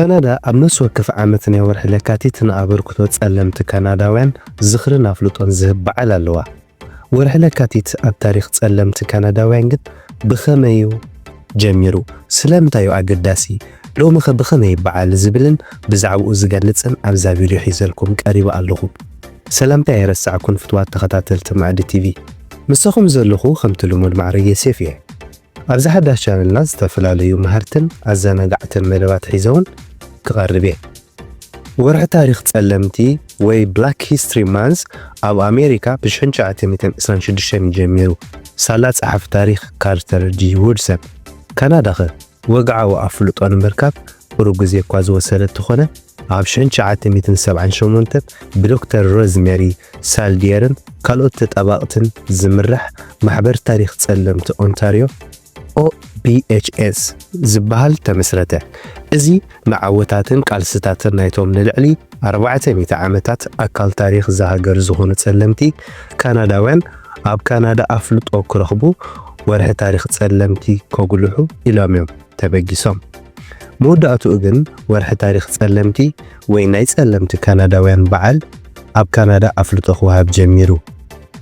ካናዳ ኣብ ነፍሲ ወከፍ ዓመት ናይ ወርሒ ለካቲት ንኣበርክቶ ጸለምቲ ካናዳውያን ዝኽርን ኣፍልጦን ዝህብ በዓል ኣለዋ። ወርሒ ለካቲት ኣብ ታሪኽ ጸለምቲ ካናዳውያን ግን ብኸመይ እዩ ጀሚሩ? ስለምንታይ እዩ ኣገዳሲ? ሎሚኸ ብኸመይ ይበዓል? ዝብልን ብዛዕባኡ ዝገልጽን ኣብዛ ቪድዮ ሒዘልኩም ቀሪበ ኣለኹ። ሰላምታ ኣይረሳዕኩን ፍትዋት ተኸታተልቲ ማዕዲ ቲቪ። ምሳኹም ዘለኹ ከምቲ ልሙድ ማዕረግ የሴፍ እየ። ኣብዚ ሓዳሽ ቻነልና ዝተፈላለዩ መሃርትን ኣዘናጋዕትን መደባት ሒዘ እውን ክቐርብ እየ። ወርሒ ታሪኽ ጸለምቲ ወይ ብላክ ሂስትሪ ማንዝ ኣብ ኣሜሪካ ብ ሽሕን ትሽዓተ ሚእትን ዕስራን ሽዱሽተን እዩ ጀሚሩ። ሳላ ጸሓፊ ታሪኽ ካርተር ጂ ውድሰን። ካናዳኸ ወግዓዊ ኣፍልጦ ንምርካብ ቁሩብ ግዜ እኳ ዝወሰደ እንተኾነ፣ ኣብ ሽሕን ትሽዓተ ሚእትን ሰብዓን ሸሞንተን ብዶክተር ሮዝሜሪ ሳልዲየርን ካልኦት ተጣባቕትን ዝምራሕ ማሕበር ታሪኽ ጸለምቲ ኦንታርዮ፣ ኦ ቢ ኤች ኤስ፣ ዝበሃል ተመስረተ። እዚ ንዓወታትን ቃልስታትን ናይቶም ንልዕሊ ኣርባዕተ ሚእቲ ዓመታት ኣካል ታሪኽ እዛ ሃገር ዝኾኑ ጸለምቲ ካናዳውያን ኣብ ካናዳ ኣፍልጦ ክረኽቡ ወርሒ ታሪኽ ጸለምቲ ከጉልሑ ኢሎም እዮም ተበጊሶም። መወዳእትኡ ግን ወርሒ ታሪኽ ጸለምቲ ወይ ናይ ጸለምቲ ካናዳውያን በዓል ኣብ ካናዳ ኣፍልጦ ክወሃብ ጀሚሩ።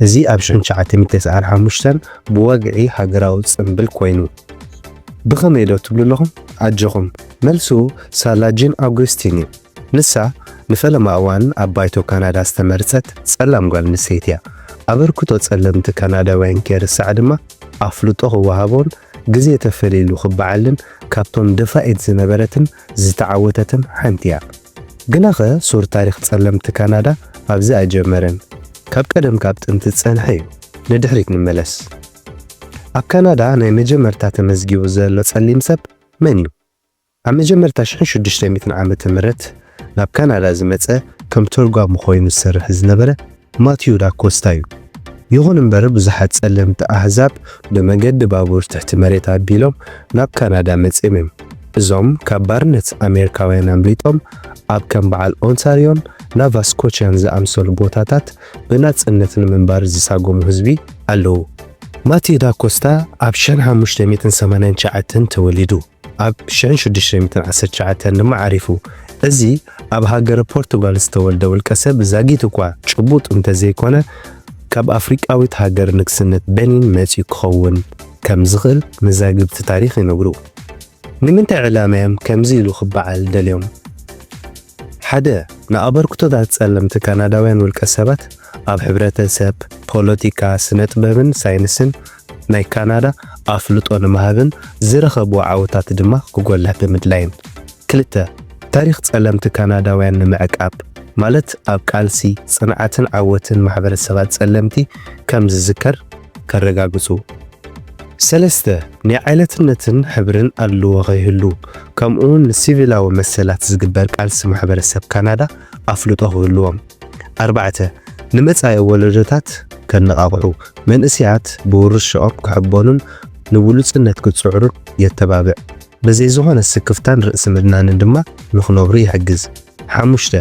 እዚ ኣብ ሽሕን ትሽዓተ ሚእትን ተስዓን ሓሙሽተን ብወግዒ ሃገራዊ ጽምብል ኮይኑ። ብኸመይ ዶ ትብሉ ኣለኹም? ኣጆኹም። መልሱ ሳላ ጂን ኣውጉስቲን እዩ። ንሳ ንፈለማ እዋን ኣብ ባይቶ ካናዳ ዝተመርጸት ጸላም ጓል ኣንስተይቲ እያ። ኣበርክቶ ጸለምቲ ካናዳውያን ከይርሳዕ ድማ ኣፍልጦ ክወሃቦን ግዜ ተፈልይሉ ክበዓልን ካብቶም ደፋኢት ዝነበረትን ዝተዓወተትን ሓንቲ እያ። ግናኸ ሱር ታሪኽ ጸለምቲ ካናዳ ኣብዚ ኣይጀመረን። ካብ ቀደም ካብ ጥንቲ ዝጸንሐ እዩ። ንድሕሪት ንመለስ። ኣብ ካናዳ ናይ መጀመርታ ተመዝጊቡ ዘሎ ጸሊም ሰብ መን እዩ? ኣብ መጀመርታ ሽሕን ሽዱሽተ ሚእትን ዓመተ ምህረት ናብ ካናዳ ዝመጸ ከም ተርጓሚ ኮይኑ ዝሰርሕ ዝነበረ ማቲዩ ዳኮስታ እዩ። ይኹን እምበር ብዙሓት ጸለምቲ ኣህዛብ ብመገዲ ባቡር ትሕቲ መሬት ኣቢሎም ናብ ካናዳ መጺኦም እዮም። እዞም ካብ ባርነት ኣሜሪካውያን ኣምሊጦም ኣብ ከም በዓል ኦንታሪዮን ናቫ ስኮችያን ዝኣምሰሉ ቦታታት ብናጽነት ንምንባር ዝሳጎሙ ህዝቢ ኣለዉ። ማቲዩ ዳኮስታ ኣብ ሽሕን ሓሙሽተ ሚእትን ሰማንያን ትሽዓተን ተወሊዱ። ኣብ ሽሕን ሽዱሽተ ሚእትን ዓሰርተ ትሽዓተን ድማ ዓሪፉ። እዚ ኣብ ሃገረ ፖርቱጋል ዝተወልደ ውልቀ ሰብ ዛጊት እኳ ጭቡጥ እንተዘይኮነ፣ ካብ ኣፍሪቃዊት ሃገር ንግስነት በኒን መጺኡ ክኸውን ከም ዝኽእል መዛግብቲ ታሪኽ ይነግሩ። ንምንታይ ዕላማ እዮም ከምዚ ኢሉ ክበዓል ደልዮም? ሓደ፣ ንኣበርክቶታት ጸለምቲ ካናዳውያን ውልቀ ሰባት ኣብ ሕብረተሰብ፣ ፖለቲካ፣ ስነ ጥበብን ሳይንስን ናይ ካናዳ ኣፍልጦ ንምሃብን ዝረኸብዎ ዓወታት ድማ ክጎልሕ ብምድላይን። ክልተ፣ ታሪኽ ጸለምቲ ካናዳውያን ንምዕቃብ፣ ማለት ኣብ ቃልሲ፣ ጽንዓትን ዓወትን ማሕበረሰባት ጸለምቲ ከም ዝዝከር ከረጋግጹ። ሰለስተ፣ ናይ ዓይነትነትን ሕብርን ኣድልዎ ከይህሉ፣ ከምኡውን ንሲቪላዊ መሰላት ዝግበር ቃልሲ ማሕበረሰብ ካናዳ ኣፍልጦ ክህልዎም። ኣርባዕተ፣ ንመጻኢ ወለዶታት ከነቓቕሑ፣ መንእሰያት ብውርሻኦም ክሕበኑን ንብሉጽነት ክጽዕሩን የተባብዕ። ብዘይ ዝኾነ ስክፍታን ርእሲ ምድናንን ድማ ንኽነብሩ ይሕግዝ። ሓሙሽተ፣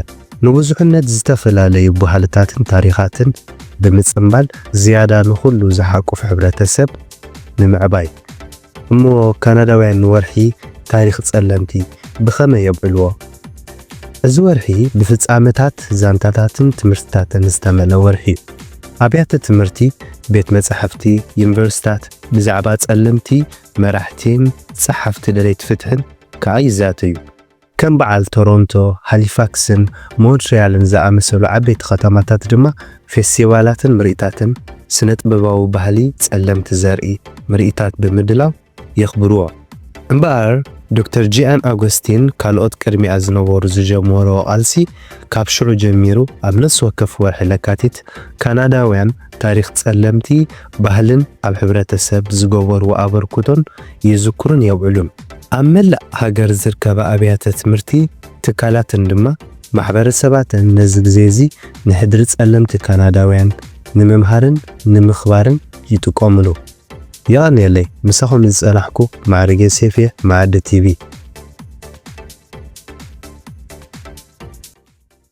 ንብዙሕነት ዝተፈላለዩ ባህልታትን ታሪኻትን ብምጽምባል ዝያዳ ንኹሉ ዝሓቁፍ ሕብረተሰብ ንምዕባይ። እሞ ካናዳውያን ንወርሒ ታሪኽ ጸለምቲ ብኸመይ የብዕልዎ? እዚ ወርሒ ብፍጻመታት፣ ዛንታታትን ትምህርትታትን ዝተመልአ ወርሒ እዩ። ኣብያተ ትምህርቲ፣ ቤት መጻሕፍቲ፣ ዩኒቨርሲታት ብዛዕባ ጸለምቲ መራሕቲን ጸሓፍቲ ደለይቲ ፍትሕን ከኣ ይዛተዩ። ከም በዓል ቶሮንቶ፣ ሃሊፋክስን ሞንትሪያልን ዝኣመሰሉ ዓበይቲ ከተማታት ድማ ፌስቲቫላትን ምርኢታትን ስነ ጥበባዊ ባህሊ ጸለምቲ ዘርኢ ምርኢታት ብምድላው የኽብርዎ። እምበኣር ዶክተር ጂያን ኣጎስቲን ካልኦት ቅድሚኣ ዝነበሩ ዝጀመርዎ ቃልሲ ካብ ሽዑ ጀሚሩ ኣብ ነፍሲ ወከፍ ወርሒ ለካቲት ካናዳውያን ታሪኽ ጸለምቲ ባህልን ኣብ ሕብረተሰብ ዝገበርዎ ኣበርክቶን ይዝክሩን የብዕሉን። ኣብ መላእ ሃገር ዝርከባ ኣብያተ ትምህርቲ ትካላትን ድማ ማሕበረሰባተን ነዚ ግዜ እዚ ንሕድሪ ጸለምቲ ካናዳውያን ንምምሃርን ንምኽባርን ይጥቀምሉ። የቐንየለይ፣ ምሳኹም ዝጸናሕኩ ማዕርግ ዮሴፍ እየ፣ መኣዲ ቲቪ።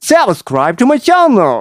Subscribe to my channel.